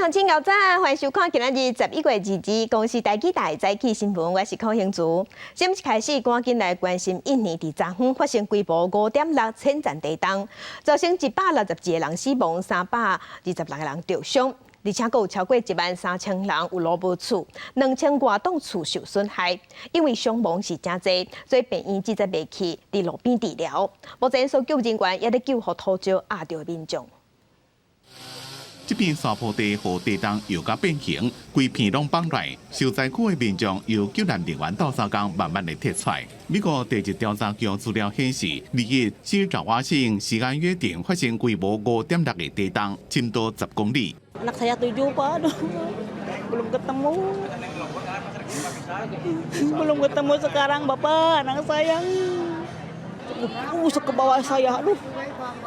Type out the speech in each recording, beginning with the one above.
鄉親𠢕早，歡迎收看今仔日11月22公視台語台早起新聞，我是柯興竹。新聞開始，趕緊來關心印尼佇昨昏發生規模5.6淺層地動，造成162個人死亡，326個人著傷，而且閣有超過1萬3千人有路無厝，2000外棟厝受損害。因為傷亡是誠濟，所以病院拒絕袂去佇路邊治療。目前搜救人員猶咧救護土石壓著民眾。這片山坡地予地動搖甲變形，規片攏崩來。受災區的民眾由救難人員鬥相共慢慢的撤出來。美國地質調查局資料顯示，21西爪哇省時間約定發生規模5.6的地動，深度10公里。 Anak saya tujuh, Pak, aduh, belum ketemu. Belum ketemu sekarang, Bapak, anak saya. Ke bawah saya, aduh.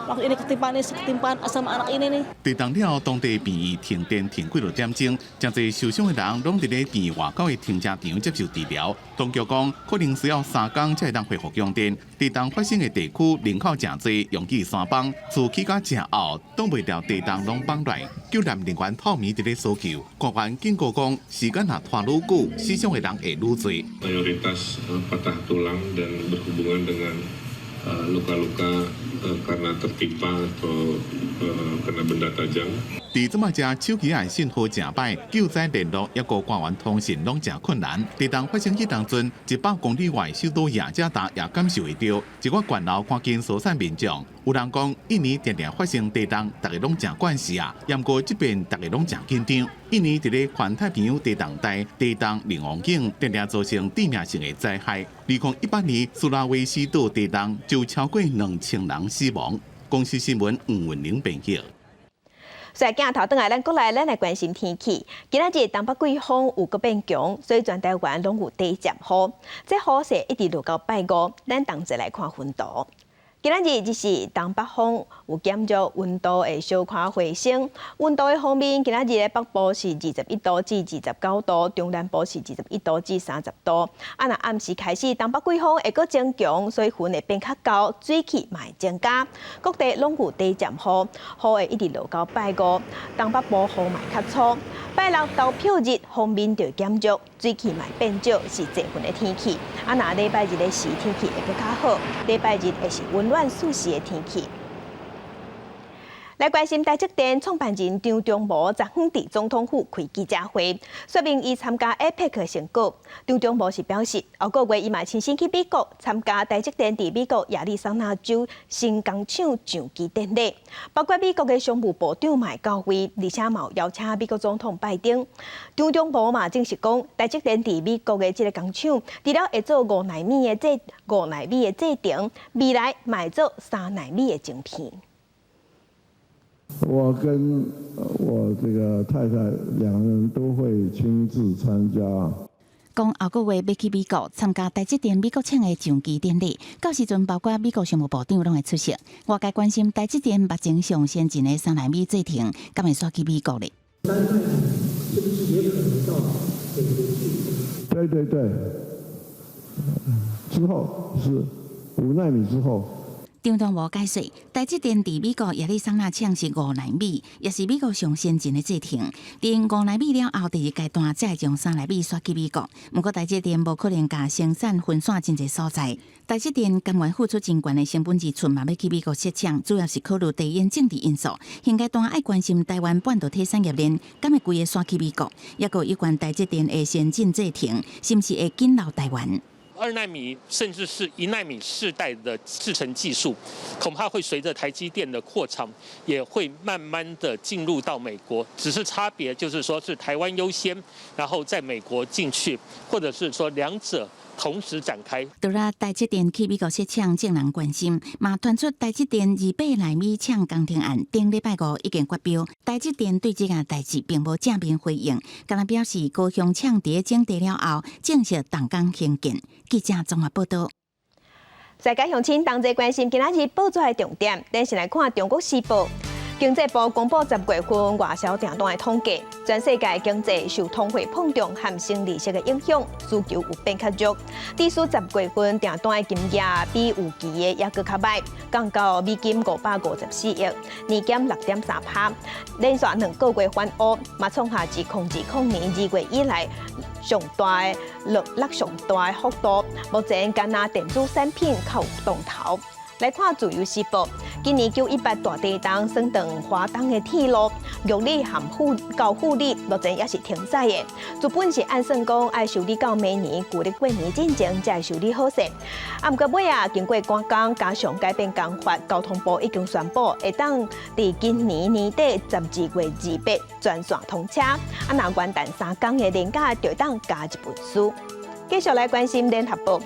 Langsung ini ketimpaan ini, ketimpaan sama anak ini nih. 地動了後，當地病院停電停幾落點鐘，誠濟受傷的人攏佇咧病院外口的停車場接受治療。當局講，可能需要3工才會當恢復供電。地動發生的地區人口誠濟，容易山崩，厝起甲誠後，擋袂牢地動攏崩來。救難人員透暝佇咧搜救，官員警告講，時間若拖愈久，死傷的人會愈濟。 Mayoritas patah tulang dan berhubungan dengan luka-luka karena tertimpa atau kena benda tajam. 佇這擺遮手機仔信號誠䆀，救災聯絡抑閣官員通訊攏誠困難。地動發生彼當陣，100公里外首都雅加達也感受會著，一寡懸樓趕緊疏散民眾。有人講，印尼定定發生地動，逐家攏誠慣勢啊。毋過這遍逐家攏誠緊張。印尼佇咧環太平洋地動帶，地動靈王境，定定造成致命性的災害。2018年蘇拉威西島地動就超過2000人死亡。公視新聞吳文玲編譯。所以鏡頭轉來，咱國內咱來關心天氣。今仔日東北季風有閣變強，所以全台灣攏有短暫雨。這雨勢一直落到拜五，咱同齊來看雲圖。今仔日就是東北風有減弱，溫度會小可回升。溫度的方面，今仔日的北部是21度至29度，中南部是21度至30度。啊，若暗時開始，東北季風會閣增強，所以雲會變較厚，水汽嘛會增加。各地攏有短暫雨，雨會一直落到拜五。東北部雨嘛較粗。拜六投票日，鋒面就會減弱，水汽嘛會變少，是濟雲的天氣。啊，若禮拜日的時天氣會閣較好，禮拜日會是溫暖舒適的天氣。來關心台積電創辦人張忠謀，昨昏佇總統府開記者會，說明伊參加 APEC 成果。張忠謀是表示，後個月伊嘛親身去美國參加台積電佇美國亞利桑那州新工廠上機典禮，包括美國的商務部長嘛會到位，而且嘛有邀請美國總統拜登。張忠謀嘛證實講，台積電佇美國的這个工廠，除了會做5納米的製程，未來嘛會做3納米的晶片。我跟我這個太太兩人都會親自參加。講後個月欲去美國參加台積電美國廠的上機典禮，到時陣包括美國商務部長攏會出席。外界關心台積電目前上先進的3納米製程，敢會徙去美國咧？ 3納米是不是也可能到美國去？對對對，之後是5納米之後。張忠謀解釋，台積電佇美國亞利桑那廠是5納米，也是美國上先進的製程。佇五納米了後，第二階段才會將三納米徙去美國。毋過台積電無可能共生產分散真濟所在。台積電甘願付出真懸的成本支出，嘛欲去美國設廠，主要是考慮地緣政治因素。現階段愛關心台灣半導體產業鏈，敢會規个徙去美國？抑閣有關台積電的先進製程，是毋是會緊留台灣？ 2納米甚至是1納米世代的製程技術，恐怕會隨着台積電的擴廠，也會慢慢的進入到美國。只是差別就是說，是台灣優先，然後在美國進去，或者是說兩者同時展開。除了台積電去美國設廠，眾人關心，嘛傳出台積電28納米廠工程案，頂禮拜五已經決標。台積電對這件代誌並無正面回應，干焦表示高雄廠佇徵地了後，正式動工興建。記者綜合報道。世界鄉親同齊關心今仔日報紙的重點，咱先來看《中國時報》。經濟部公布10月份外銷訂單的統計，全世界經濟受通貨膨脹和升利息的影響，需求有變較弱。致使10月份訂單的金額比預期的猶閣較䆀，降到美金554億，年減6.3%，連續2個月反烏，嘛創下自2020年2月以來上大的落落上大的幅度。目前干焦電子產品較有動頭。來看《自由時報》，今年918大地震損斷華東的鐵路，玉里和富到富里目前也是停駛的。原本是按算講愛修理到明年舊曆過年進前才會修理好勢。啊，毋過尾仔，經過趕工加上改變工法，交通部已經宣布會當佇今年年底12月28全線通車。啊，若元旦3工的連假就會當加一分書。繼續來關心聯合報，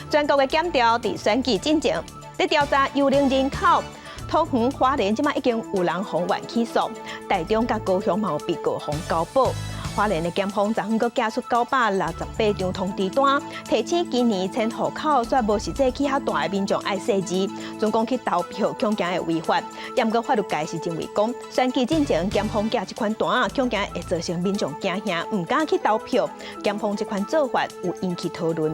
全國的檢調佇選舉進前，佇調查幽靈人口，桃園花蓮這馬已經有人予冤起訴，台中佮高雄嘛有被告予交保。花蓮的檢方昨昏閣寄出968張通知單，提醒今年遷戶口煞無實際去遐蹛的民眾愛細緻，準講去投票恐驚會違法。毋過法律界是認為講，選舉進前檢方寄這款單，恐驚會造成民眾驚嚇，毋敢去投票。檢方這款做法有引起討論。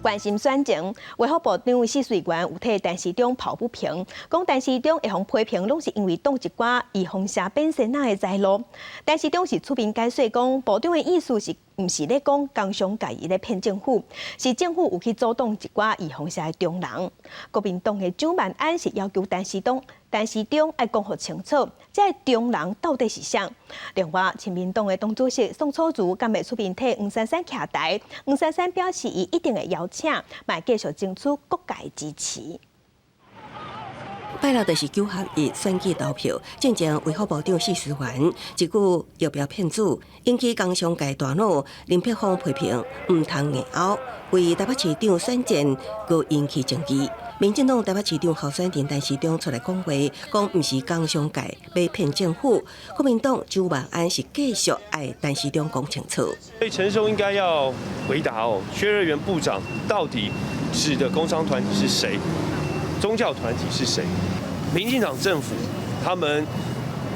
關心選情，衛福部長許瑞元有替陳時中抱不平，講陳時中會予批評，攏是因為擋一寡預防射變仙仔的財路。陳時中是出面解說講，部長的意思是毋是咧講工商界伊咧騙政府，是政府有去阻擋一寡預防射的中人。國民黨的蔣萬安是要求陳時中，陳時中愛講予清楚，這个中人到底是啥？另外，親民黨的黨主席宋楚瑜敢會出面替黃珊珊徛台？黃珊珊表示，伊一定會邀請，嘛繼續爭取各界支持。拜六就是9合1選舉投票，進前衛福部長許淑環一句疫苗騙子，引起工商界大腦林柏峰批評毋通硬拗，為台北市長選戰閣引起爭議。民進黨台北市長候選人陳時中出來講話，講毋是工商界欲騙政府，國民黨蔣萬安是繼續愛陳時中講清楚。所以陳時中應該要回答哦，薛瑞元部長到底指的工商團體是誰？宗教團體是誰？民進黨政府他們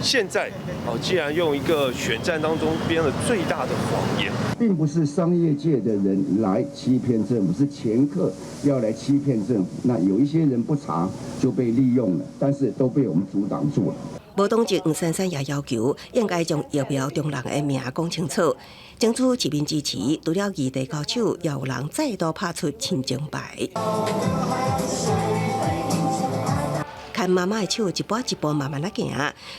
現在哦，既然用一個選戰當中編了最大的謊言，並不是商業界的人來欺騙政府，是掮客要來欺騙政府。那有一些人不查就被利用了，但是都被我們阻擋住了。無黨籍黃珊珊也要求應該將疫苗中人的名講清楚，爭取市民支持。除了異地高手，也有人再度拍出親情牌。牽媽媽的手，一步一步慢慢仔行。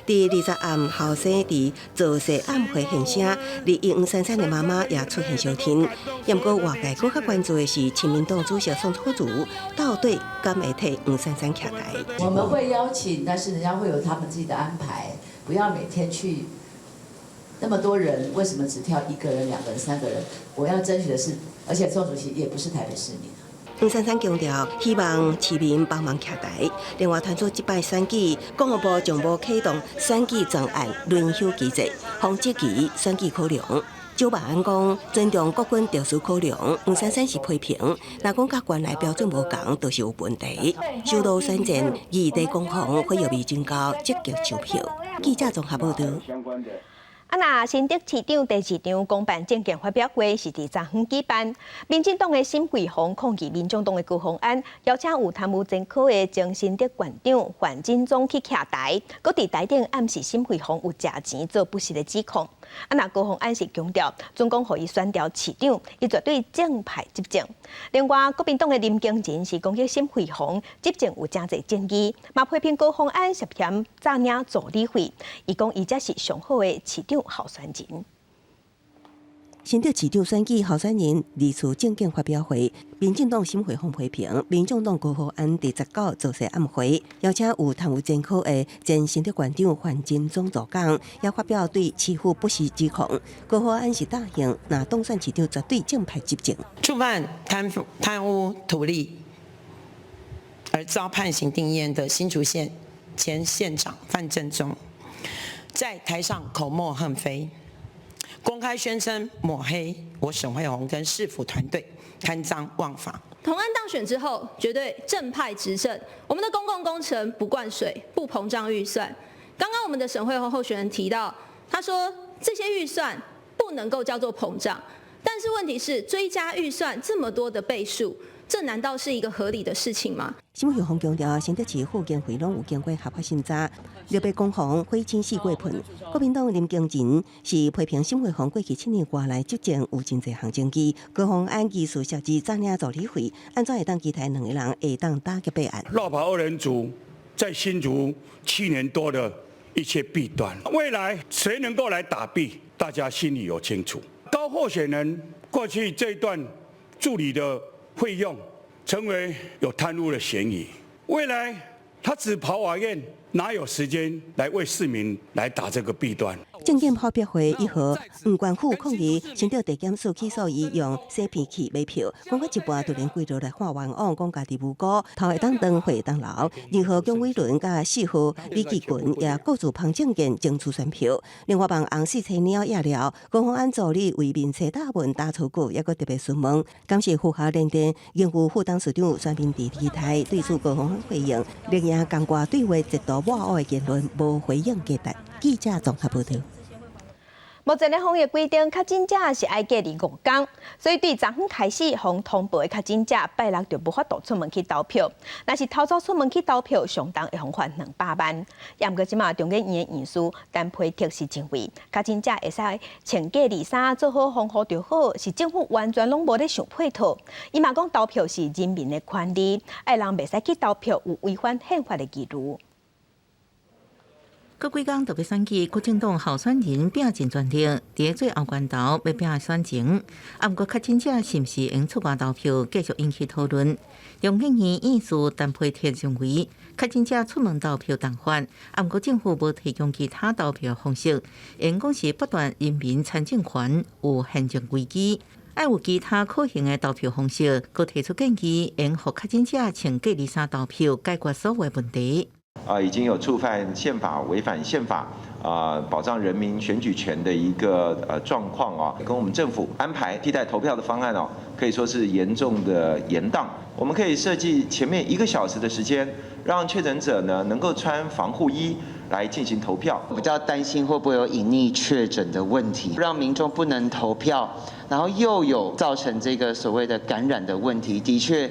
佇20暗後生佇造勢晚會現身，而黃珊珊的媽媽也出現相挺。毋過外界閣較關注的是，親民黨主席宋楚瑜到底敢會替黃珊珊徛台？我們會邀請，但是人家會有他們自己的安排，不要每天去那麼多人，為什麼只挑一個人、兩個人、三個人？我要爭取的是，而且宋主席也不是台北市民。黃珊珊強調，希望市民幫忙徛台。另外，傳出這擺選舉，國防部將無啟動選舉專案輪休機制，防質疑選舉考量。蔣萬安講，尊重國軍特殊考量。黃珊珊是批評，若講佮原來標準無仝，就是有問題。首都選戰，議題攻防，火藥味真高，積極籌票。記者綜合報導。啊，若新竹市長第二場公辦政見發表會是佇昨昏舉辦，民進黨的沈慧虹抗議民眾黨的高虹安，邀請有貪污前科的前新竹縣長范進中去徛台，閣佇台頂暗示沈慧虹有食錢做不實的指控。啊，若高虹安是強調，準講予伊選著市長，伊絕對正派執政。另外，國民黨的林耕仁是攻擊沈慧虹執政有誠濟爭議，嘛批評高虹安涉嫌詐領助理費，伊講伊才是上好的市長候選人。新竹市長選舉候選人二次政見發表會，民進黨沈慧虹批評，民眾黨高虹安佇19造勢晚會，邀請有貪污前科的前新竹縣長范進中助講，也發表對市府不實指控。高虹安是答應，若當選市長絕對正派執政。觸犯貪污圖利而遭判刑定讞的新竹縣前縣長范振中，在台上口沫橫飛，公開宣稱抹黑我沈慧虹跟市府團隊貪贓枉法，同安當選之後，絕對正派執政。我們的公共工程不灌水，不膨脹預算。剛剛我們的沈慧虹候選人提到，他說這些預算不能夠叫做膨脹，但是問題是追加預算這麼多的倍數，這難道是一個合理的事情嗎？沈慧虹強調，新竹市傅建輝攏有經過合法審查，綠白攻防火星四過噴。國民黨林耕仁是批評沈慧虹過去7年外來執政有真濟項證據，高虹安技術設置佔領助理費，按怎會當期待兩個人會當打擊弊案？落跑二人組在新竹7年多的一些弊端，未來誰能夠來打弊，大家心裡有清楚。高候選人過去這一段助理的費用，成為有貪污的嫌疑。未來他只跑法院，哪有時間來為市民來打這個弊端？政見發表會1號，吳冠富抗議新竹地檢署起訴伊用洗片器買票，講到一半突然跪落來喊冤枉，講家己無辜，頭會當斷，血會當流。2號蔣偉倫佮4號李繼群也各自捧證件爭取選票。另外，幫紅四車鳥也了，高虹安助理為面冊打文打錯句，抑閣特別詢問，感謝符合認定，應有副董事長選民佇期待對此高虹安回應，力贏江歌對話極度抹黑的言論無回應價值。記者綜合報道。目前的防疫規定，確診者是愛隔離5工，所以對昨昏開始，予通報的確診者拜六就無法度出門去投票。若是偷走出門去投票，上重會予罰200萬。也毋過這馬中研院的院士陳培特是認為，確診者會使穿隔離衫做好防護就好，是政府完全攏無咧想配套。伊嘛講投票是人民的權利，愛人袂使去投票有違反憲法的疑慮。過幾工就欲選舉，國政黨候選人拼盡全力，佇最後關頭欲拼選情。啊，毋過確診者是毋是會出外投票，繼續引起討論。中研院院士陳培特認為，確診者出門投票重罰，啊，毋過政府無提供其他投票方式，因講是剝奪人民參政權，有憲政危機。愛有其他可行的投票方式，閣提出建議，應予確診者穿隔離衫投票，解決所有問題。啊，已經有觸犯憲法、違反憲法啊，保障人民選舉權的一個狀況啊，跟我們政府安排替代投票的方案哦，可以說是嚴重的延宕。我們可以設計前面1個小時的時間，讓確診者呢能夠穿防護衣來進行投票。比較擔心會不會有隱匿確診的問題，讓民眾不能投票，然後又有造成這個所謂的感染的問題，的確。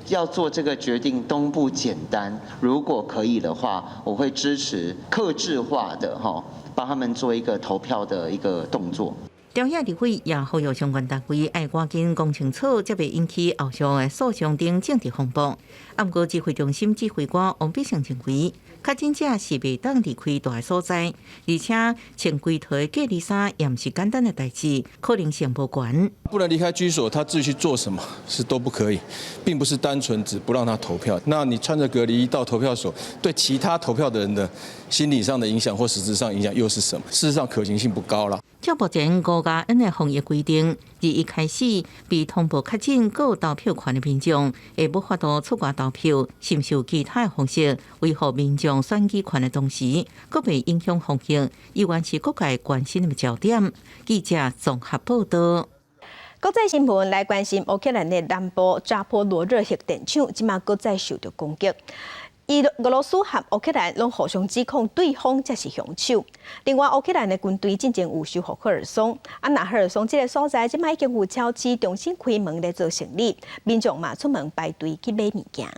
要做這個決定都不簡單，如果可以的話，我會支持客製化的哈，幫他們做一個投票的一個動作。朝野立委也呼籲相關單位愛趕緊講清楚，才袂引起後續的訴訟等政治風波。啊，毋過指揮中心指揮官王必勝認為，確診者是袂當離開蹛的所在，而且穿規套的隔離衫也毋是簡單的代誌，可能性無懸。不能離開居所，他至於去做什麼是都不可以，並不是單純只不讓他投票。那你穿着隔離衣到投票所，對其他投票的人的心理上的影響或實質上影響又是什麼？事實上可行性不高啦。照目前5+N 的防疫規定，自一開始被通報確診閣有投票權的民眾，會無法度出外投票，是毋是有其他的方式維護民眾選舉權的同時，閣袂影響防疫，依然是各界關心的焦點。記者綜合報道。國際新聞來關心烏克蘭的南部扎波羅熱核電廠，這馬閣再受著攻擊。伊俄羅斯和烏克蘭攏互相指控對方才是兇手。另外，烏克蘭的軍隊進前有收復赫爾松，啊，若赫爾松這个所在，這馬已經有超市重新開門來做生意，民眾嘛出門排隊去買物件。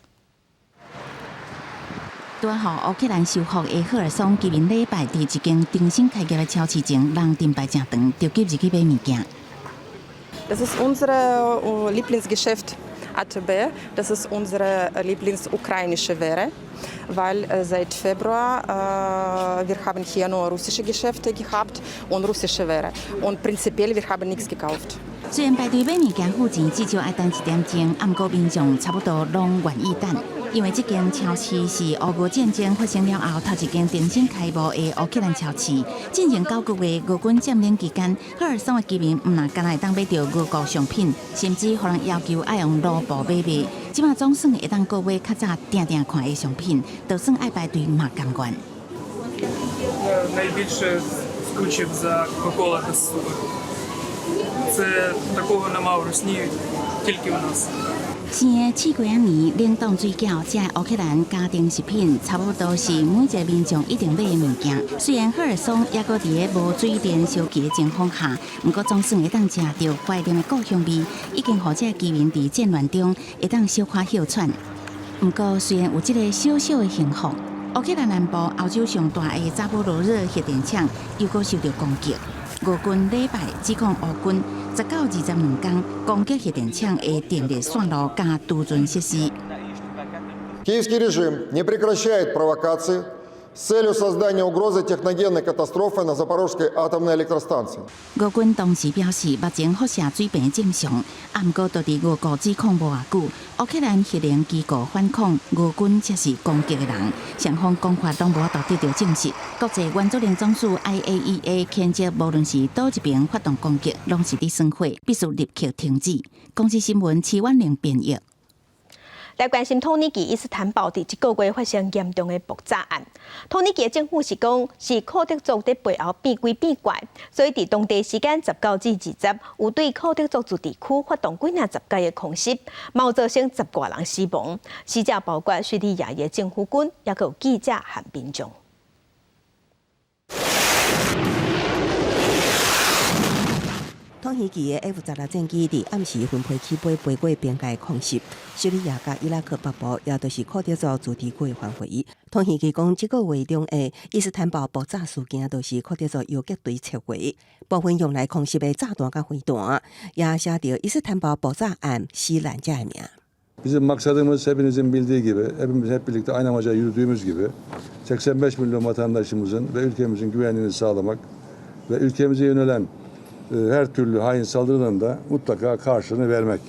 拄予烏克蘭收復的赫爾松居民禮拜佇一間重新開業的超市前，人陣排誠長，著急入去買物件。 Das ist unser Lieblingsgeschäft ATB. Das ist unsere Lieblingsukrainische Ware, weil seit Februar wir haben hier nur russische Geschäfte gehabt und russische Ware. Und prinzipiell wir haben nichts gekauft. 雖然排隊買物件付錢至少愛等一點鐘，啊，毋過民眾差不多攏願意等，因為這間超市是烏俄戰爭發生了後頭一間重新開幕的烏克蘭超市。進前9個月俄軍佔領期間，赫爾松的居民毋但干焦會當買著俄國商品，甚至予人要求愛用盧布買賣。這馬總算會當閣買較早定定看的商品，就算愛排隊嘛甘願。 Найбільше скучив за Кока-Кола без цукру. Це такого нема в Русні, тільки у нас. 生的試過仔年冷凍水餃，這烏克蘭家庭食品，差不多是每一个民眾一定買的物件。雖然赫爾松猶閣佇个無水電燒機的情況下，毋過總算會當食著懷念的故鄉味，已經予這个居民佇戰亂中會當小可歇喘。毋過雖然有這个小小的幸福，烏克蘭南部歐洲上大的扎波羅熱核電廠又閣受著攻擊。俄軍禮拜指控烏軍10到22工攻擊核電廠的電力線路佮儲存設施。 Киевский режим не прекращает провокации с целью создания угрозы техногенной катастрофы на Запорожской атомной электростанции. 俄軍當時表示，目前輻射水平正常，啊，毋過就佇俄國指控無偌久，烏克蘭核能機構反控俄軍才是攻擊的人，雙方講法攏無法度得著證實。國際原子能總署 IAEA 譴責，無論是佗一爿發動攻擊，攏是佇耍火，必須立刻停止。公視新聞徐婉玲編譯。來關心土耳其伊斯坦堡佇這個月發生嚴重的爆炸案。土耳其的政府是講是庫德族佇背後變鬼變怪，所以佇當地時間19至20，有對庫德族自治區發動幾若十擺的空襲，嘛有造成十外人死亡，死者包括敘利亞的政府軍，抑閣有記者和民眾。土耳其的 F-16戰機佇暗時分批起飛，飛過邊界空襲，敘利亞佮伊拉克北部，也就是庫德族自治區的範圍。土耳其講，這個月中的伊斯坦堡爆炸事件，就是庫德族游擊隊策劃，部分用來空襲的炸彈佮飛彈，也寫著伊斯坦堡爆炸案死難者的名。 Bizim maksadımız hepinizin bildiği gibi, hepimiz hep birlikte aynı amaca yürüdüğümüz gibi 85 milyon vatandaşımızın ve ülkemizin güvenliğini sağlamak ve ülkemize yönelen her türlü hain saldırının da mutlaka karşılığını vermek.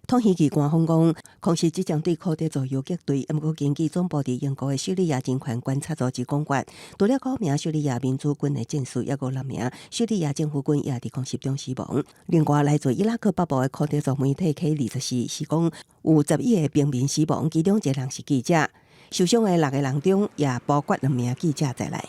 土耳其官方講，空襲只針對庫德族游擊隊，毋過根據總部佇英國的敘利亞人權觀察組織講法，除了九名敘利亞民主軍的戰士，抑閣六名敘利亞政府軍也佇空襲中死亡。另外，來自伊拉克北部的庫德族媒體 K 24是講，有11個平民死亡，其中一個人是記者。受傷的六個人中，也包括兩名記者在內。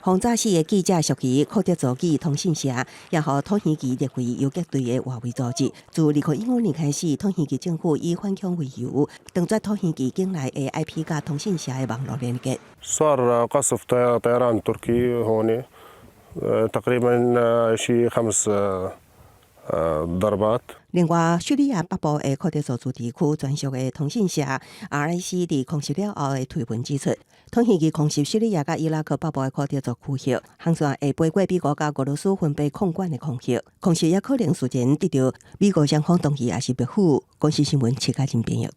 轟炸死的記者屬於庫德族語通訊社，也予土耳其列為游擊隊的外圍組織。自2015年開始，土耳其政府以反恐為由，斷絕土耳其境內的 IP 佮通訊社的網路連結。 صار قصف طيران تركي هون تقريبا شي خمس ضربات。另外，敘利亞北部的庫德族自治區專屬的通訊社 RIC 佇空襲了後的推文指出，土耳其空襲敘利亞佮伊拉克北部的庫德族區域，航線會飛過美國佮俄羅斯分別控管的空域，空襲也可能事前得著美國雙方同意，抑是默許。公視新聞徐嘉仁編譯。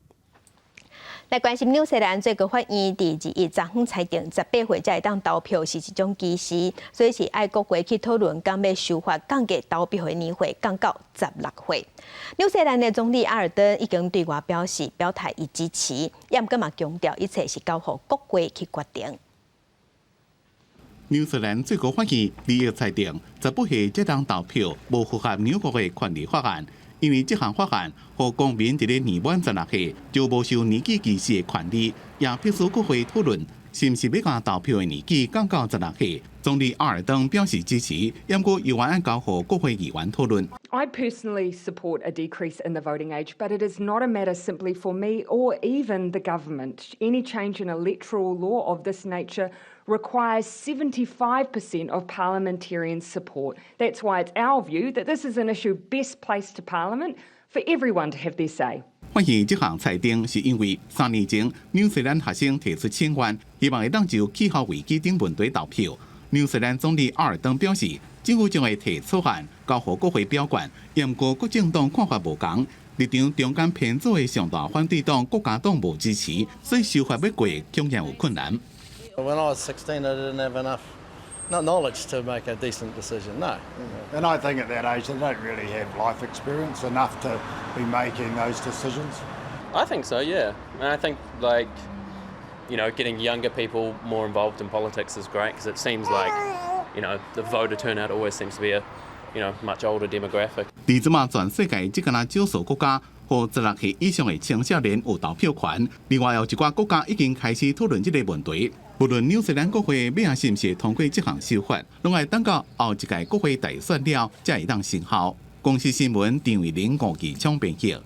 來關心紐西蘭最高法院佇21昨昏裁定，18歲才會當投票是一種歧視，所以是愛國會去討論，講欲修法降低投票的年歲降到16歲。紐西蘭的總理阿爾登已經對外表示表態伊支持，也毋過嘛強調一切是交予國會去決定。紐西蘭最高法院21裁定，18歲才當投票無符合紐國的權利法案。因為這項法案，予公民佇咧年滿16歲就無受年紀歧視的權利，也迫使國會討論是毋是欲共投票的年紀降到16歲。總理阿爾登表示支持，毋過猶原愛交予國會議員討論。 I personally support a decrease in the voting age, but it is not a matter simply for me or even the government. Any change in electoral law of this nature requires 75% of parliamentarians' support. That's why it's our view that this is an issue best placed to Parliament for everyone to have their say. 發現這項裁定是因為3年前紐西蘭學生提出請願，希望會當就氣候危機等問題投票。紐西蘭總理阿爾登表示，政府將會提草案交予國會表決，毋過各政黨看法無仝，立場中間偏左的上大反對黨國家黨無支持，所以修法欲過恐驚有困難。 When I was 16, I didn't have enough not knowledge to make a decent decision. No. And I think at that age they don't really have life experience enough to be making those decisions. I think so, yeah. And I think like getting younger people more involved in politics is great because it seems like the voter turnout always seems to be a much older demographic. 佇這馬全世界只敢若少數國家，予16歲以上的青少年有投票權。另外有一寡國家已經開始討論這個問題。無論紐西蘭國會尾仔是毋是通過這項修法，攏愛等到後一屆國會大選了，才會當生效。公視新聞張慧玲、吳其昌編譯。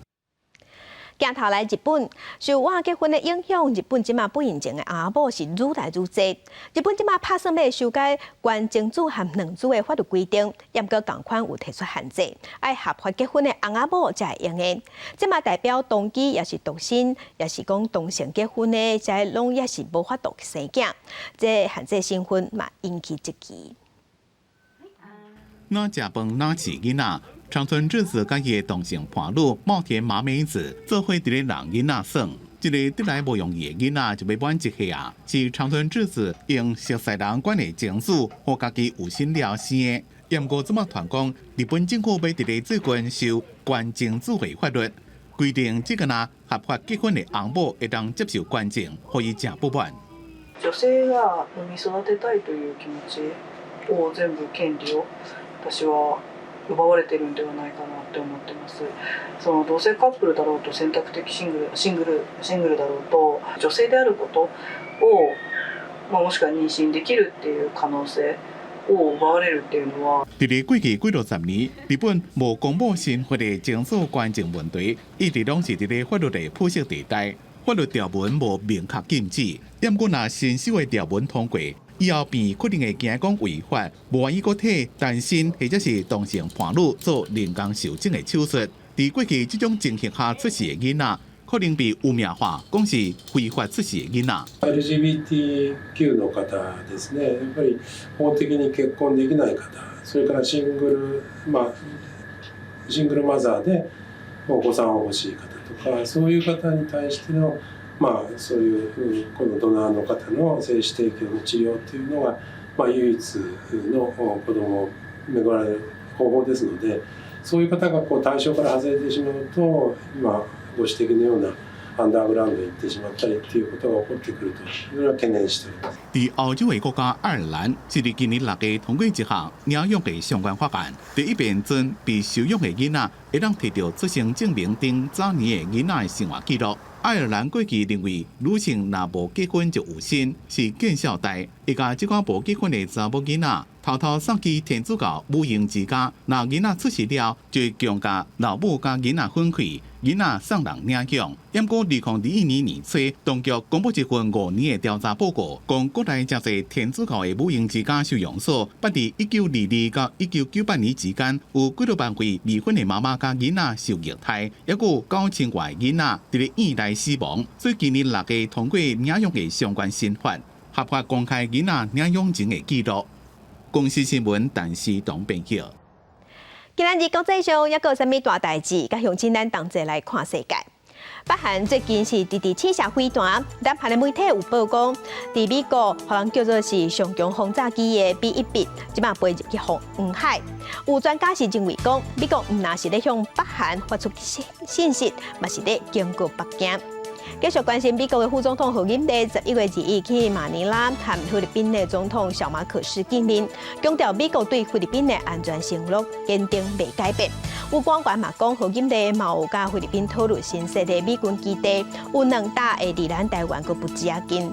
鏡頭來日本，受倚結婚的影響，日本這馬不孕症的翁仔某是愈來愈濟。日本這馬拍算欲修改關精子和卵子的法律規定，毋過仝款有提出限制，愛合法結婚的翁仔某才會用的。這馬代表同居抑是獨身，抑是講同性結婚的，這攏也是無法度生囝。這限制身份嘛引起質疑。若食飯若飼囡仔，長村智子佮伊的同性伴侶茂田麻美子做伙佇咧人囡仔耍。這個得來無容易的囡仔就欲滿一歲啊！是長村智子用熟似人捐的精子，予家己有心了生的。毋過這馬傳講，日本政府欲佇咧最近修捐精子的法律，規定這個若合法結婚的翁某會當接受捐精，予伊誠不滿。女性が産み育てたいという気持ちを全部権利を私は奪われてるんではないかなって思ってます。その同性カップルだろうと選択的シングルシングルシングルだろうと女性であることを、まあ、もしくは妊娠できるっていう可能性を奪われるっていうのは。佇咧過去幾落十年，日本無公布身份的精子捐贈問題，一直攏是佇咧法律的灰色地帶，法律條文無明確禁止。毋過若新修的條文通過，以後便可能會驚講違法，無願意閣替單身或者是同性伴侶做人工受精的手術。佇過去這種情形下出世的囡仔，可能被污名化，講是非法出世的囡仔。 LGBTQ の方ですね、やっぱり法的に結婚できない方、それからシングル、まあ、シングルマザーでお子さんを欲しい方とか、そういう方に対しての、まあ、そういうこのドナーの方の精子提供の治療っていうのが、まあ、唯一の子供を恵まれる方法ですので、そういう方がこう対象から外れてしまうと、今ご指摘のようなアンダーグラウンドに行ってしまったりっていうことが起こってくると、それは懸念しております。佇歐洲的國家愛爾蘭，是佇今年六月通過一項領養的相關法案。第一遍準被收養的囡仔會當提著出生證明頂早年的囡仔的生活記錄。愛爾蘭過去認為女性若無結婚就有身是見笑代，會共這款無結婚的查某囡仔偷偷送去天主教母嬰之家。若囡仔出世了，就會強共老母佮囡仔分開，囡仔送人領養。毋過2021年年初，當局公布一份5年的調查報告，講國內誠濟天主教的母嬰之家收容所，捌佇1922到1998年之間，有幾若萬位未婚的媽媽佮囡仔受虐待，抑閣有9000外囡仔佇咧院內死亡。所以今年六月通過領養的相關新法，合法公開囡仔領養前的記錄。公視新聞陳思東編譯。今仔日國際上抑閣有啥物大代誌？佮鄉親咱同齊來看世界。北韓最近是直直試射飛彈，南韓的媒體有報講，佇美國，予人叫做是上強轟炸機的 B-1B，這馬飛入去黃海。有專家是認為講，美國毋但是咧向北韓發出信息，嘛是咧警告北京。繼續關心美國的副總統賀錦麗11月21去馬尼拉和菲律賓的總統小馬可斯見面，強調美國對菲律賓的安全承諾堅定袂改變。有官員嘛講，賀錦麗嘛有佮菲律賓討論新設的美軍基地，有兩搭會佇咱台灣閣不遮近。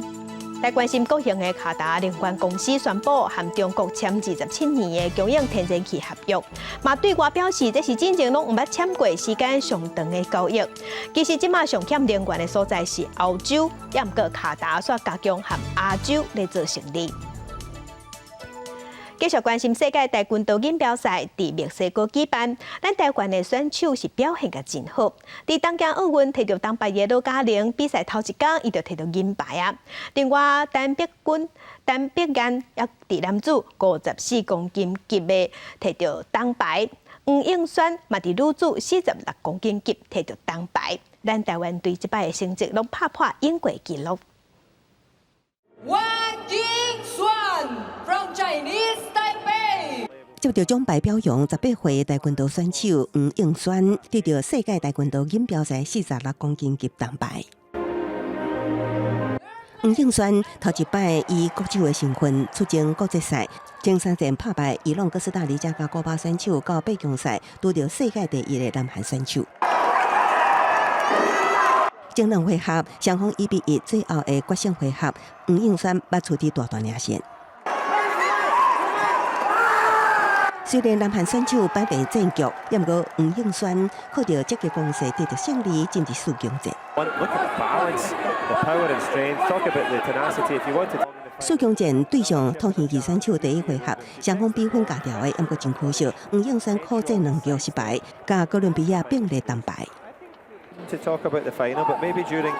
來關心國營的卡達能源公司宣布和中國簽27年的供應天然氣合約，嘛對外表示這是進前攏毋捌簽過時間上長的交易。其實這馬上欠能源的所在是歐洲，也毋過卡達煞加強和亞洲咧做生意。繼續關心世界跆拳道錦標賽，佇墨西哥舉辦，咱台灣的選手是表現甲真好。佇東京奧運摕著銅牌的羅嘉玲，比賽頭一工伊就摕著銀牌啊。另外，陳碧君、陳碧燕也佇男子54公斤級的摕著銅牌，黃映萱嘛佇女子46公斤級摕著銅牌。咱台灣隊這擺的成績攏拍破英國紀錄。王映萱 from Chinese Taipei。接著獎牌表揚，18歲跆拳道選手黃映萱得著世界跆拳道錦標賽46公斤級銅牌。黃映萱頭一擺以國手的身份出征國際賽，前三戰拍敗伊朗、哥斯達黎加佮古巴選手，到八強賽拄著世界第一的南韓選手。前兩回合雙方1比1，最後的決勝回合，黃映萱捌取得大段領先。雖然南韓選手擺平戰局，毋過黃應萱靠著積極攻勢得著勝利，進入四強戰。 Look at the balance, the power and strength. Talk about the tenacity. If you want to. 四強戰對上土耳其選手第一回合，雙方比分咬牢的，毋過真可惜，黃應萱苦戰兩局失敗，共哥倫比亞並列銅牌。 To talk about the final, but maybe during.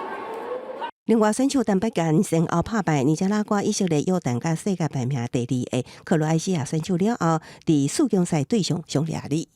另外，選手陳柏健先後拍敗尼加拉瓜、以色列、約旦佮世界排名第二的克羅埃西亞選手了後，佇四強賽對上匈牙利。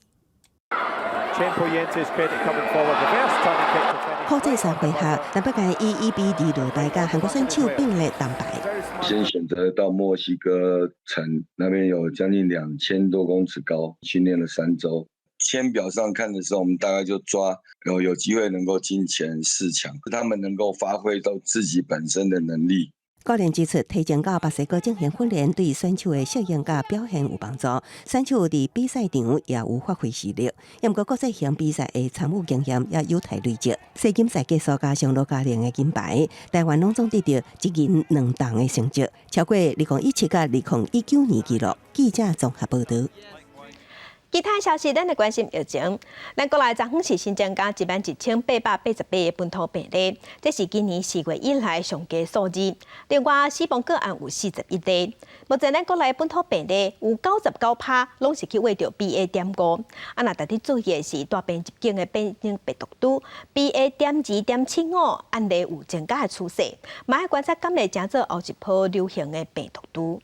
苦戰三回合，陳柏健以1比2落敗，佮韓國選手並列銅牌。先選擇到墨西哥城那邊有將近2000多公尺高，訓練了3週。簽表上看的時候，我們大概就抓有機會能夠進前四強，他們能夠發揮到自己本身的能力。教練指出，提前到墨西哥進行訓練，對選手的適應佮表現有幫助。選手佇比賽場也有發揮實力，毋過國際型比賽的參與經驗也有待累積。世錦賽結束加上羅嘉玲的金牌，台灣攏總得著一銀兩銅的成績，超過2017佮2019年紀錄。記者綜合報導。其他消息，咱來關心疫情。咱國內昨昏是新增加11,888個本土病例，這是今年4月以來上低數字。另外，死亡個案有41例。目前咱國內本土病例有99%攏是去穢著 BA.5。啊，若特別注意的是，帶病入境的變種病毒株 BA.2.75案例有增加的趨勢，嘛愛觀察敢會成做後一波流行的病毒株。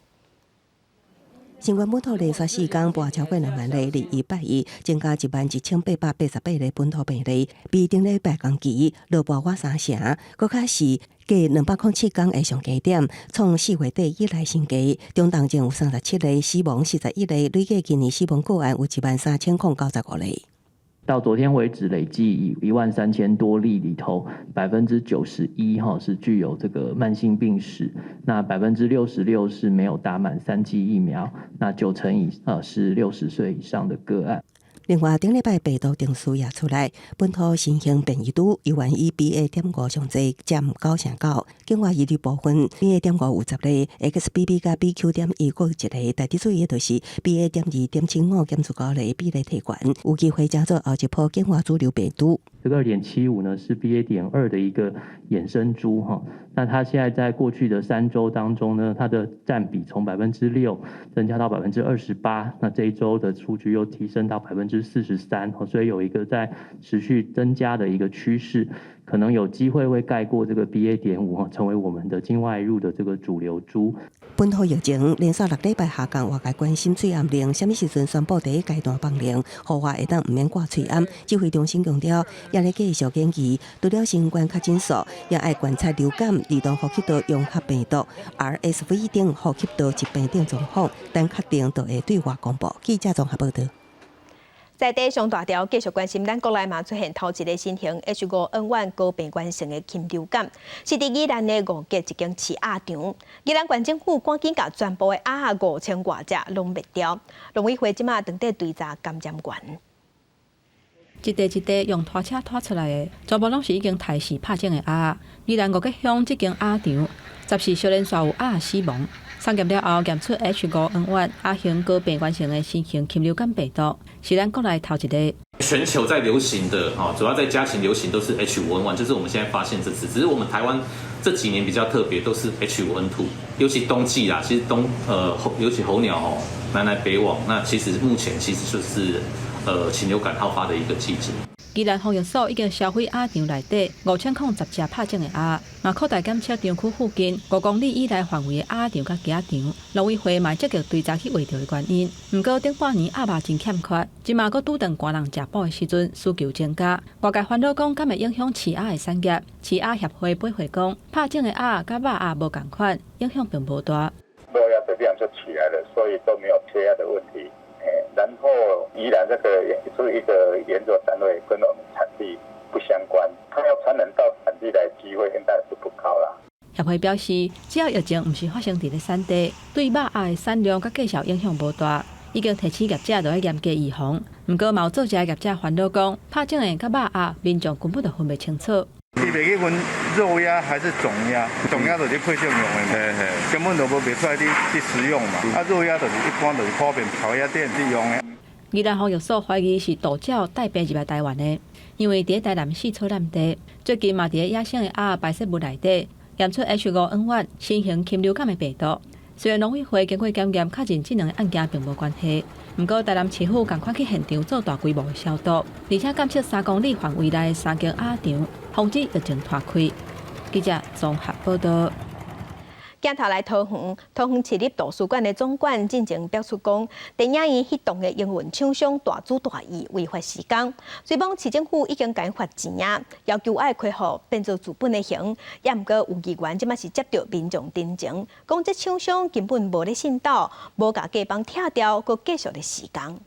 新冠本土連續4天破超過2萬例，二一拜一增加11,888個本土病例，比頂禮拜同期落破倚三成，閣較是隔207天的上低點，創4月底以來新低。中重症有37例，死亡41例，累計今年死亡個案有13,095例。到昨天為止，累計以1萬3千多例裡頭，91%哈是具有這個慢性病史，那66%是沒有打滿三劑疫苗，那九成以是60歲以上的個案。另外，頂禮拜病毒定序也出來，本土新型變異株猶原以 BA.5上濟，佔9成9。境外移入部分 BA.5有10例，XBB 佮 BQ.1各一例。特別注意的就是 BA.2.75檢出9例，比例提懸，有機會成做後一波境外主流病毒。這個2.75呢是 BA.2的一個衍生株哈，那它現在在過去的3週當中呢，它的佔比從6%增加到28%，那這一週的數據又提升到43%，所以有一個在持續增加的一個趨勢，可能有機會會蓋過這個 BA.5，成為我們的境外入的這個主流株。本土疫情連續6禮拜下降，外界關心喙罨令啥物時陣宣布第一階段放令，戶外會當毋免掛喙罨。指揮中心強調，也咧繼續研究，除了新冠確診數，也愛觀察流感、兒童呼吸道融合病毒、RSV 等呼吸道疾病等狀況，等確定就會對外公布。記者綜合報導。在地上大條繼續關心，咱國內嘛出現頭一个新型 H5N1 高病原性的禽流感，是佇宜蘭的五結一間飼鴨場。宜蘭縣政府趕緊共全部的鴨仔5000外隻攏滅掉。農委會這馬當地追查感染源。一塊一塊用拖車拖出來的，全部攏是已經刣死拍腫的鴨仔。宜蘭五結鄉這間鴨場，十四小連續有鴨死亡。送檢了後，驗出 H5N1 亞型高病原性的新型禽流感病毒，是咱國內頭一个。全球在流行的，主要在家禽流行都是 H5N1，就是我們現在發現這次，只是我們台灣這幾年比較特別，都是 H5N2，尤其冬季啦，其實冬尤其候鳥哦，南來北往，那其實目前其實就是禽流感好發的一個季節。宜蘭防疫所已經銷毀鴨場內底5010隻拍腫的鴨，嘛擴大檢測場區附近5公里以內範圍的鴨場佮雞仔場。農委會嘛積極追查去穢著的原因。毋過頂半年鴨肉真欠缺，這馬閣拄當寒人食補的時陣，需求增加。外界煩惱講，敢會影響飼鴨的產業？飼鴨協會回回講，拍腫的鴨佮肉鴨無仝款，影響並無大。肉鴨的量就起來了，所以都沒有缺鴨的問題。然後宜蘭這個是一個研究單位，跟我們產地不相關，它要傳染到產地來，機會應該是不高啦。協會表示，只要疫情毋是發生佇咧產地，對肉鴨的產量佮價數影響無大。已經提醒業者著愛嚴格預防。毋過，嘛有做食業者煩惱講，拍腫的佮肉鴨，民眾根本就分袂清楚。伊袂去分肉鴨還是種鴨？種鴨就是配送用的嘛，根本就無袂使你去食用嘛。啊，肉鴨就是一般就是普遍烤鴨店去用的。宜蘭防疫所懷疑是盜鳥帶病入來台灣的，因為佇台南市草湳地，最近嘛佇野生的鴨排泄物內底驗出 H5N1 新型禽流感的病毒。雖然農委會經過檢驗，確認這兩個案件並無關係，毋過台南市府仝款去現場做大規模的消毒，而且監測3公里範圍內三間鴨場，防止疫情拖開。記者綜合報道。鏡頭來桃園，桃園市立圖書館的總館進前表示講，電影院彼棟的營運廠商大主大意違法施工，雖罔市政府已經共伊罰錢啊，要求愛恢復變做資本的形，也毋過有議員這馬是接著民眾陳情，講這廠商根本無咧信守，無共街坊拆掉，閣繼續咧施工。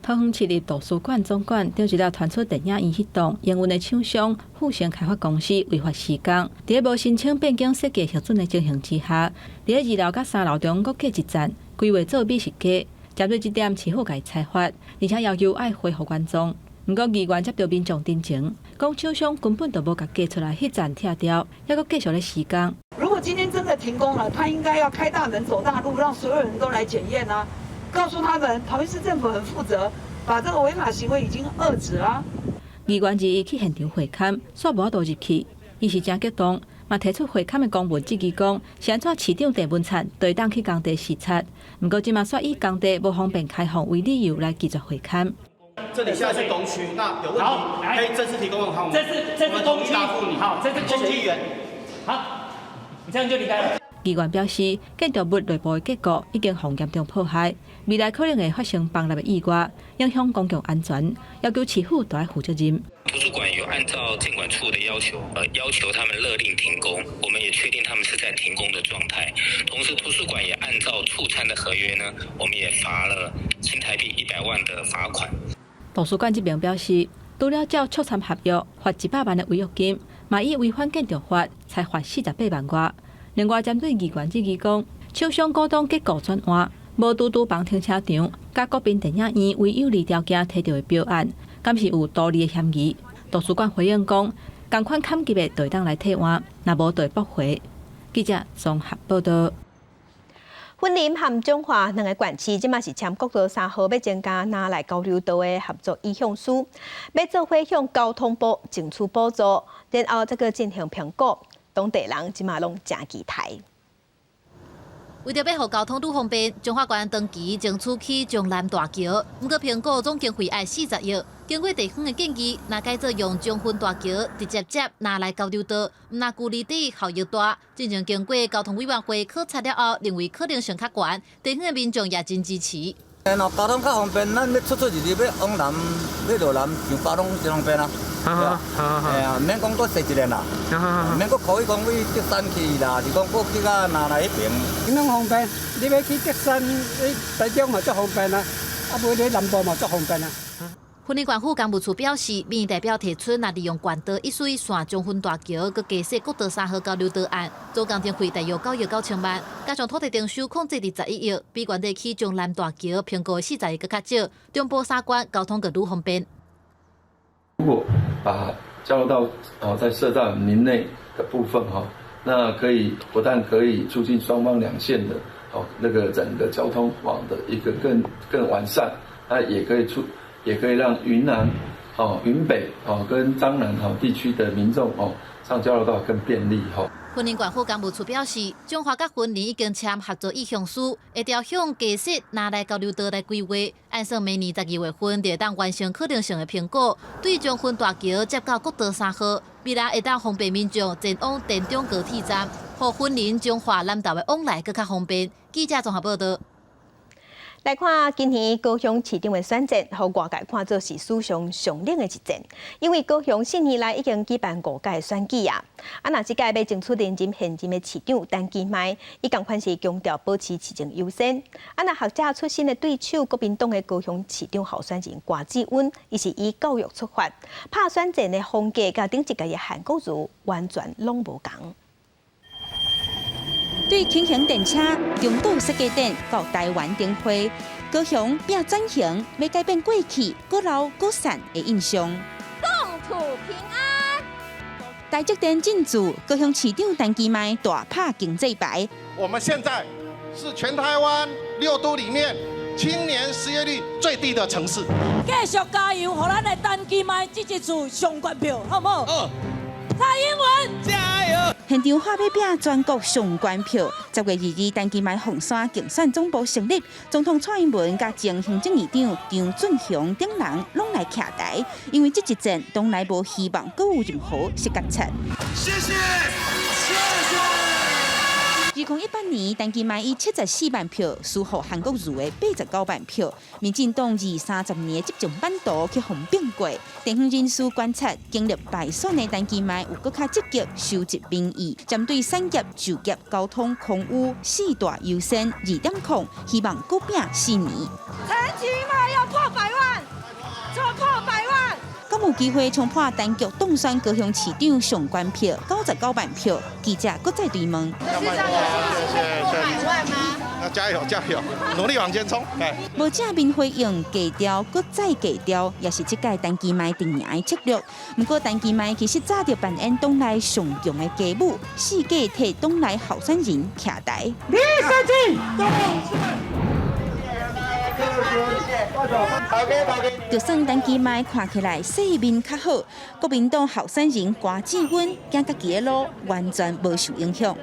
桃園市立圖書館總館頂一日傳出電影院彼棟營運的廠商富盛開發公司違法施工，佇咧無申請變更設計核准的情形之下，佇咧二樓佮三樓中閣蓋一層，規劃做美食街。針對這點，市府共伊裁罰，而且要求愛恢復原狀。毋過議員接著民眾陳情，講廠商根本就無共蓋出來彼層拆掉，猶閣繼續咧施工。如果今天真的停工了，他應該要開大門走大路，讓所有人都來檢驗啊！告訴他們，桃園市政府很負責，把這個違法行為已經遏止啦。議員二日去現場會勘，煞無法度入去，伊是誠激動，嘛提出會勘的公文質疑講，是按怎市長鄭文燦對當去工地視察，毋過這馬煞以工地無方便開放為理由來拒絕會勘。這裡現在是東區，那有問題可以正式提供給我們。這是東區，好，這是東區員。好，你這樣就離開了。議員表示，建築物內部的結構已經予嚴重破壞，未來可能會發生崩塌的意外，影響公共安全，要求市府都愛負責任。圖書館有按照建管處的要求，要求他們勒令停工，我們也確定他們是在停工的狀態。同時，圖書館也按照促參的合約呢，我們也罰了新台幣100萬的罰款。圖書館這邊表示，除了照促參合約罰100萬的違約金，嘛以違反建築法裁罰48萬外。另外，針對議員質疑講，廠商股東結構轉換，無拄拄房停車場，佮國賓電影院為有利條件提著的標案，敢是有圖利的嫌疑？圖書館回應講，仝款坎級的就會當來退換，若無就會駁回。記者綜合報道。雲林和彰化兩個縣市，這馬是簽國道3號欲增加林內交流道的合作意向書，欲做伙向交通部爭取補助，然後再閣進行評估。當地人這馬攏誠期待。為著欲予交通愈方便，彰化縣長期爭取起彰南大橋，毋過評估總經費愛40億。經過地方的建議，若改做用彰雲大橋直接接林內交流道，毋但距離短，效益大。進前經過交通委員會考察了後，認為可能性較懸，地方的民眾也真支持。然後交通較方便，咱欲出出入入欲往南、欲落南上巴攏真方便啊。對啊，嘿啊，毋免講閣踅一遍啦，毋免閣可以講去竹山去啦，是講閣去到林內彼邊。攏方便，你欲去竹山、去台中嘛足方便啊，啊無咧南部嘛足方便啊。雲林縣府工務處表示，民意代表提出，若利用縣道一水線彰雲大橋，閣加設國道3號交流道案，總工程費大約9億9千萬，加上土地徵收控制佇11億，比原底起彰南大橋評估40億閣較少，中部三縣交通閣愈方便。如果把交流道哦再設在林內的部分哈，那可以不但可以促進雙方兩線的哦那個整個交通網的一個更完善，那也可以促。也可以讓雲南、哦雲北、哦跟彰南哦地區的民眾哦上交流道更便利吼。雲林縣府工務處表示，彰化佮雲林已經簽合作意向書，會朝向加設林內交流道來規劃，按算明年12月份就會當完成可能性的評估，對彰雲大橋接到國道3號，未來會當方便民眾前往田中高鐵站，予雲林彰化南投的往來閣較方便。記者綜合報道。來看今年高雄市長的選戰，予外界看做是史上上冷的一戰，因為高雄四年來已經舉辦五屆選舉啊。啊，若這屆欲爭取連任現任的市長陳其邁，伊仝款是強調保持市政優先。啊，若學者出身的對手國民黨的高雄市長候選人郭志溫，伊是以教育出發，拍選戰的風格佮頂一屆的韓國瑜完全攏無仝。對輕型電車、中島設計展到台灣燈會，高雄拼轉型，欲改變過去閣老閣散的印象。貢土平安。台積電進駐高雄市長陳其邁大拍經濟牌。我們現在是全台灣六都裡面青年失業率最低的城市。繼續加油，予咱的陳其邁這一次上懸票，好毋好？蔡英文加油！現場喊欲拚全國上懸票。10月22，陳其邁鳳山競選總部成立，總統蔡英文佮前行政院長張俊雄等人攏來徛台，因為這一戰黨內無希望閣有任何失決策。謝謝，謝謝。2018年，陳其邁以74萬票輸予韓國瑜的89萬票，民進黨二三十年的執政版圖去予變過。地方人士觀察，經歷敗選的陳其邁有閣較積極收集民意，針對產業、就業、交通、空污四大優先2.0，希望閣拚4年。陳其邁要破百萬，衝破百萬！敢有機會衝破單局當選高雄市長上懸票99萬票？記者閣再追問。市長有信心破百萬嗎？那加油加油，努力往前衝！無正面回應，低調閣再低調，也是這屆陳其邁陣營的策略。毋過陳其邁其實早就扮演黨內上強的家母，四界替黨內候選人徛台。李書記。就算陳其邁看起來勢面較好，國民黨候選人柯志恩行家己的路，完全無受影響。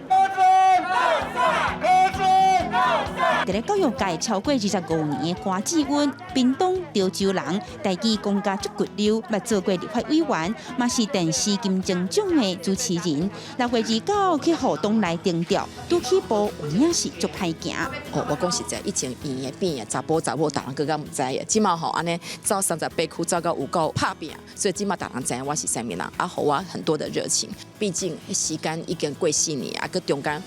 佇咧教育界超過25年的柯志恩，屏東潮州人，台語講甲足骨溜，捌做過立法委員，嘛是電視金鐘獎的主持人。6月29去予黨內定調，拄起步有影是足歹行。哦，我講實在，以前醫院病院查埔查某，逐人閣較毋知的，這馬吼按呢走38區走到有夠拍拚，所以這馬逐人知影我是啥物人，啊，予我很多的熱情。畢竟時間已經過4年，啊，閣中間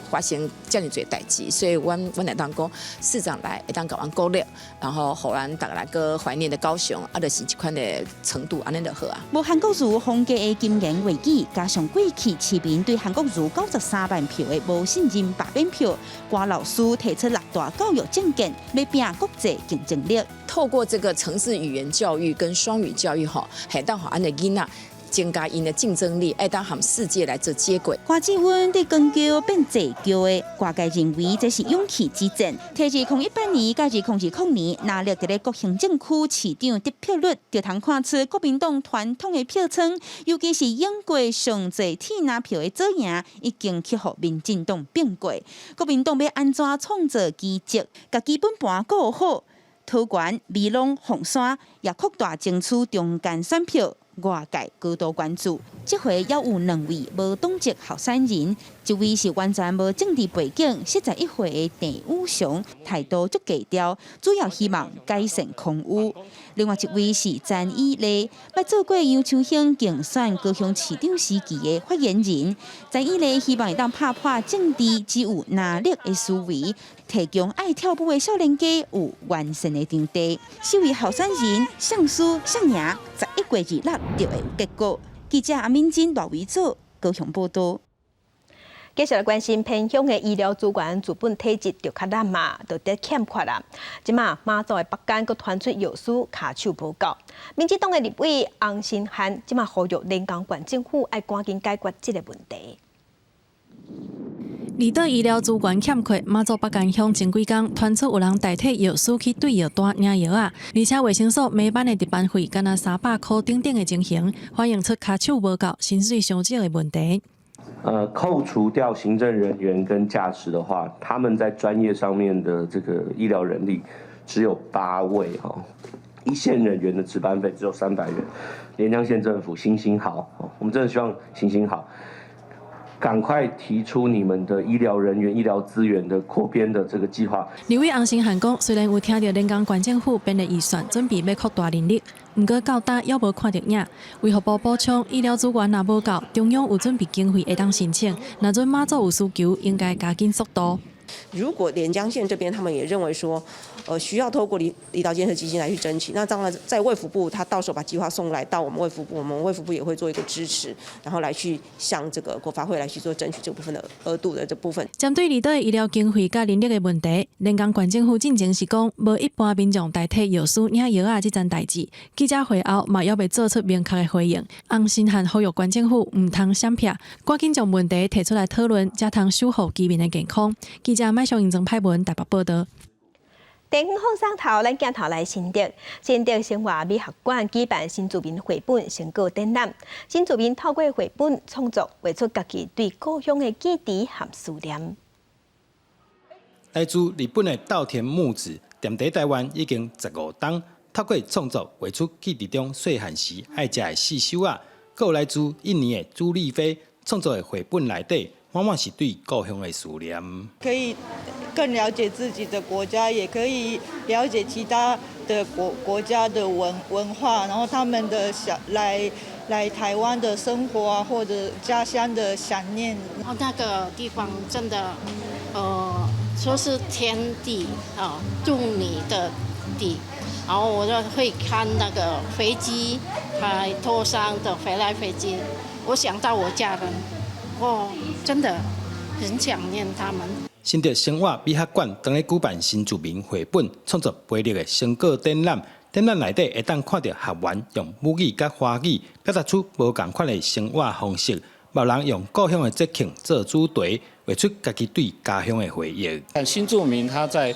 發生遮爾濟代誌，所以阮會當講市長來會當共阮鼓勵，然後予咱逐家來閣懷念的高雄，啊，就是這款的程度，按呢就好啊。無韓國瑜風格的金言話語，加上過去市民對韓國瑜93萬票的無信任罷免票，郭老師提出六大教育政見，欲拚國際競爭力。透過這個城市語言教育跟雙語教育，吼，會當予阮的囡仔增加𪜶的競爭力，會當和世界來做接軌。柯志恩對扛轎變坐轎的，外界認為這是勇氣之戰。提2018年佮2020年，拿力佇咧各行政區市長得票率，就通看出國民黨傳統的票倉，尤其是贏過上濟鐵藍票的左營，已經去予民進黨併過。國民黨欲按怎創造奇蹟，共基本盤顧好，桃園、美濃、鳳山也擴大爭取中間選票。外界高度關注，這回猶有兩位無黨籍候選人，一位是完全無政治背景、71歲的鄭宇翔，態度足低調，主要希望改善空污。另外一位是詹以麗，捌做過楊秋興競選高雄市長時期的發言人。詹以麗希望會當拍破政治只有藍綠的思維，提供愛跳舞的少年家有完善的場地。四位候選人誰輸誰贏，11月26就會有結果。記者阿敏珍、賴維祖高雄報道。繼續來關心偏鄉的醫療資源資本體質就較爛嘛，就得欠缺啦。這馬馬祖的北竿閣傳出藥師跤手無夠，民進黨的立委洪申翰這馬呼籲連江縣政府愛趕緊解決這個問題。離島醫療資源欠缺，馬祖北竿鄉前幾工傳出有人代替藥師去對藥單領藥仔，而且衛生所每班的值班費敢若300箍等等的情形，反映出跤手無夠、薪水傷少的問題。扣除掉行政人員跟駕駛的話，他們在專業上面的這個醫療人力只有8位哈，一線人員的值班費只有300元。連江縣政府行行好，我們真的希望行行好，趕快提出你們的醫療人員、醫療資源的擴編的這個計劃。立委洪申翰講，雖然有聽著連江縣政府編列預算，準備欲擴大人力，毋過到今猶無看著影。衛福部補充，醫療資源若無夠，中央有準備經費會當申請。若準馬祖有需求，應該加緊速度。如果連江縣這邊他們也認為說，需要透過離島建設基金來去爭取，那當然在衛福部，他到時候把計劃送來到我們衛福部，我們衛福部也會做一個支持，然後來去向這個國發會來去做爭取這部分的額度的這部分。針對離島的醫療經費佮人力的問題，連江縣政府進前是講，無一般民眾代替藥師領藥仔這層代誌。記者會後嘛，猶未做出明確的回應。洪申翰呼籲縣政府毋通閃避，趕緊將問題提出來討論，才通守護居民的健康。記者麥尚英曾派文台北報道。電影放送頭，咱鏡頭來新竹，新竹生活美學館舉辦新住民繪本成果展覽。新住民透過繪本創作，畫出家己對故鄉的記憶和思念。來自日本的稻田睦子，踮佇台灣已經15冬，透過創作畫出記憶中細漢時愛食的四手仔，閣有來自印尼的朱麗菲創作的繪本內底，往往是對故鄉的思念。可以更了解自己的國家，也可以了解其他的國家的文化，然後他們的想來台灣的生活啊，或者家鄉的想念。然後那個地方真的，說是天地啊，祝你的地。然後我就會看那個飛機，還頭上的飛來飛去，我想到我家人，我真的很想念他們。新竹生活美學館當咧舉辦新住民繪本創作培力的成果展覽，展覽內底會當看著學員用母語佮華語表達出無仝款的生活方式，有人用故鄉的節慶做主題，畫出家己對家鄉的回憶。但新住民他在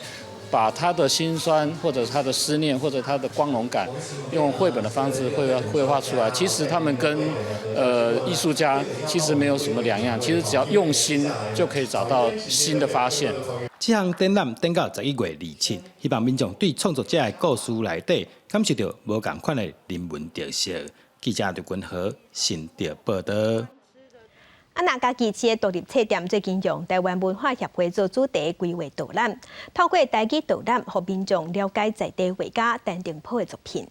把他的辛酸或者他的思念或者他的光榮感，用繪本的方式繪畫出來。其實他們跟藝術家其實沒有什麼兩樣。其實只要用心，就可以找到新的發現。這項展覽展到11月27，希望民眾對創作者的故事內底感受著無仝款的人文特色。記者劉君和新竹報道。啊，那嘉義市的獨立冊店最近用台灣文化協會做主題規劃導覽，透過台語導覽，予民眾了解在地畫家陳澄波的作品。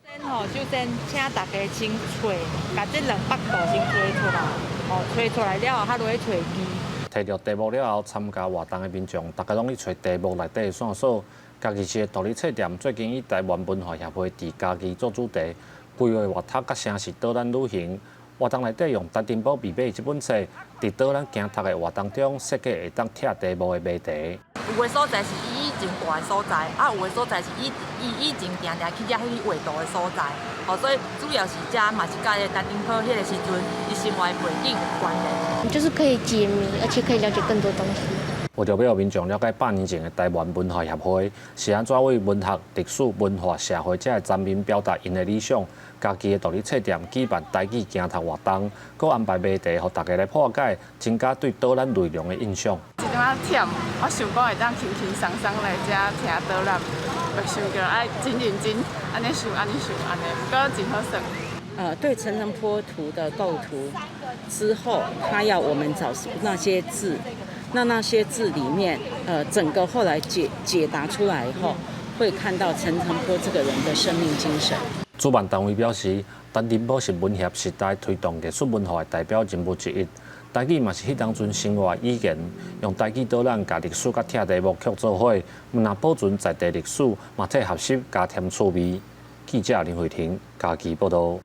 先吼，首先請大家先揣，共這200度先揣出來，吼，揣出來了後，才落去揣字。提著題目了後，參加活動的民眾，逐家攏去揣題目內底的線索。嘉義市的獨立冊店最近以台灣文化協會佇嘉義做主題，規劃活讀佮城市導覽旅行。活動內底用陳澄波美美這本冊，佇導覽行讀的活動中設計會當拆題目的謎題。有的所在是伊以前蹛的所在，啊，有的所在是伊以前定定去遮彼畫圖的所在，吼，所以主要是遮嘛是佮陳澄波彼個時陣伊生活的背景有關聯。就是可以解謎，而且可以了解更多東西。為著欲予民眾了解100年前的台灣文化協會是按怎為文學、歷史、文化、社會這个層面表達𪜶的理想。嘉義的獨立冊店舉辦台語行讀活動，閣安排謎題，予大家來破解，增加對導覽內容的印象。一點仔忝，我想講會當輕輕鬆鬆來遮聽導覽，袂想著愛真認真，按呢想，按呢想，按呢，毋過真好耍。對陳澄波圖的構圖之後，他要我們找那些字，那些字裡面，整個後來解答出來以後，會看到陳澄波這個人的生命精神。主辦單位表示，陳澄波是文協時代推動藝術文化的代表人物之一。台語嘛是彼當陣生活語言，用台語導覽，共歷史佮拆題目曲做伙，毋但保存在地歷史，嘛替學習加添趣味。記者林慧婷嘉義報道。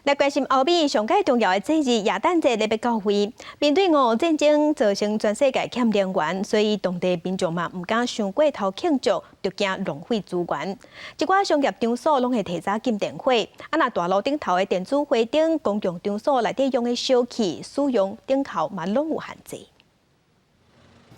來關心歐美上蓋重要的節日耶誕節咧欲到位，面對俄烏戰爭造成全世界欠能源，所以當地民眾嘛毋敢傷過頭慶祝，就驚浪費資源。一寡商業場所攏會提早禁電火，啊若大路頂頭的電子花燈、公共場所內底用的燒氣使用頂頭嘛攏有限制。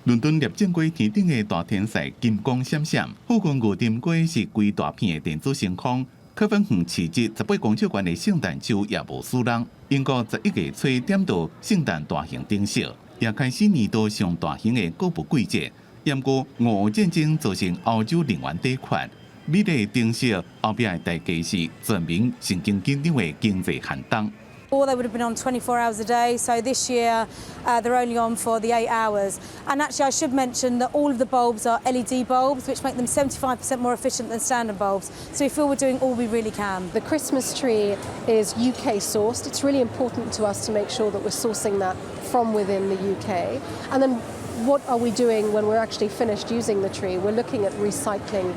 倫敦獵正街天頂的大天使金光閃閃，附近牛津街是規大片的電子星空。柯芬園市集18公尺懸的聖誕樹也無輸人。英國11月初點著聖誕大型燈飾，也開始年度上大型的購物季節。毋過俄烏戰爭造成歐洲能源短缺，美麗燈飾後壁的代價是全民神經緊張的經濟寒冬。 Or they would have been on 24 hours a day. So this year they're only on for the 8 hours. And actually, I should mention that all of the bulbs are LED bulbs, which make them 75% more efficient than standard bulbs. So we feel we're doing all we really can. The Christmas tree is UK sourced. It's really important to us to make sure that we're sourcing that from within the UK. And then What are we doing when we're actually finished using the tree? We're looking at recycling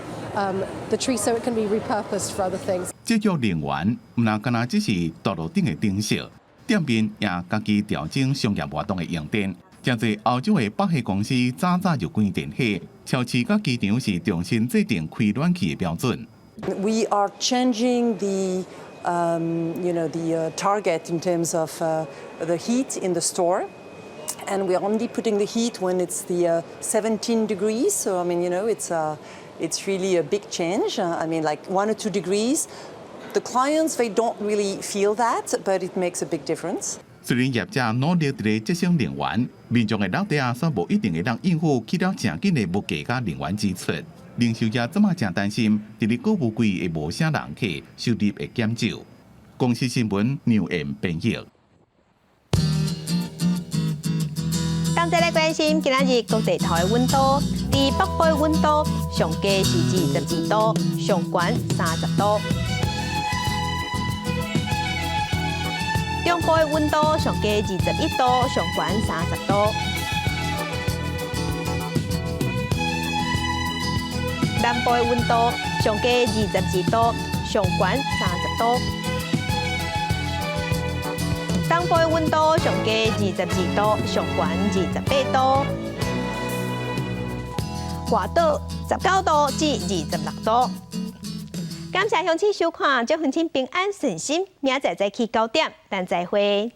the tree so it can be repurposed for other things. 節約能源，毋但干焦只是道路頂的燈飾，店面也家己調整商業活動的用電。誠濟歐洲的百貨公司早早就關電火，超市佮機場是重新制定開暖氣的標準。 We are changing the you know the target in terms of the heat in the store. And we're only putting the heat when it's the 17 degrees. So, I mean, it's really a big change. I mean, like 1 or 2 degrees. The clients, they don't really feel that, but it makes a big difference. 雖然業者努力佇咧節省能源，民眾的落袋仔煞無一定會當應付起了誠緊的物價佮能源支出。零售業這馬誠擔心，佇咧購物季會無啥人客，收入會減少。公視新聞劉艷編譯。同齊來關心今仔日各地頭的溫度，佇北部的溫度上低是22度，上懸30度。中部的溫度上低21度，上懸30度。南部的溫度上低22度，上懸30度。東部的溫度上低22度，上懸28度。外島19度至26度。感謝鄉親收看，祝鄉親平安順心，明仔載再起九點，咱再會。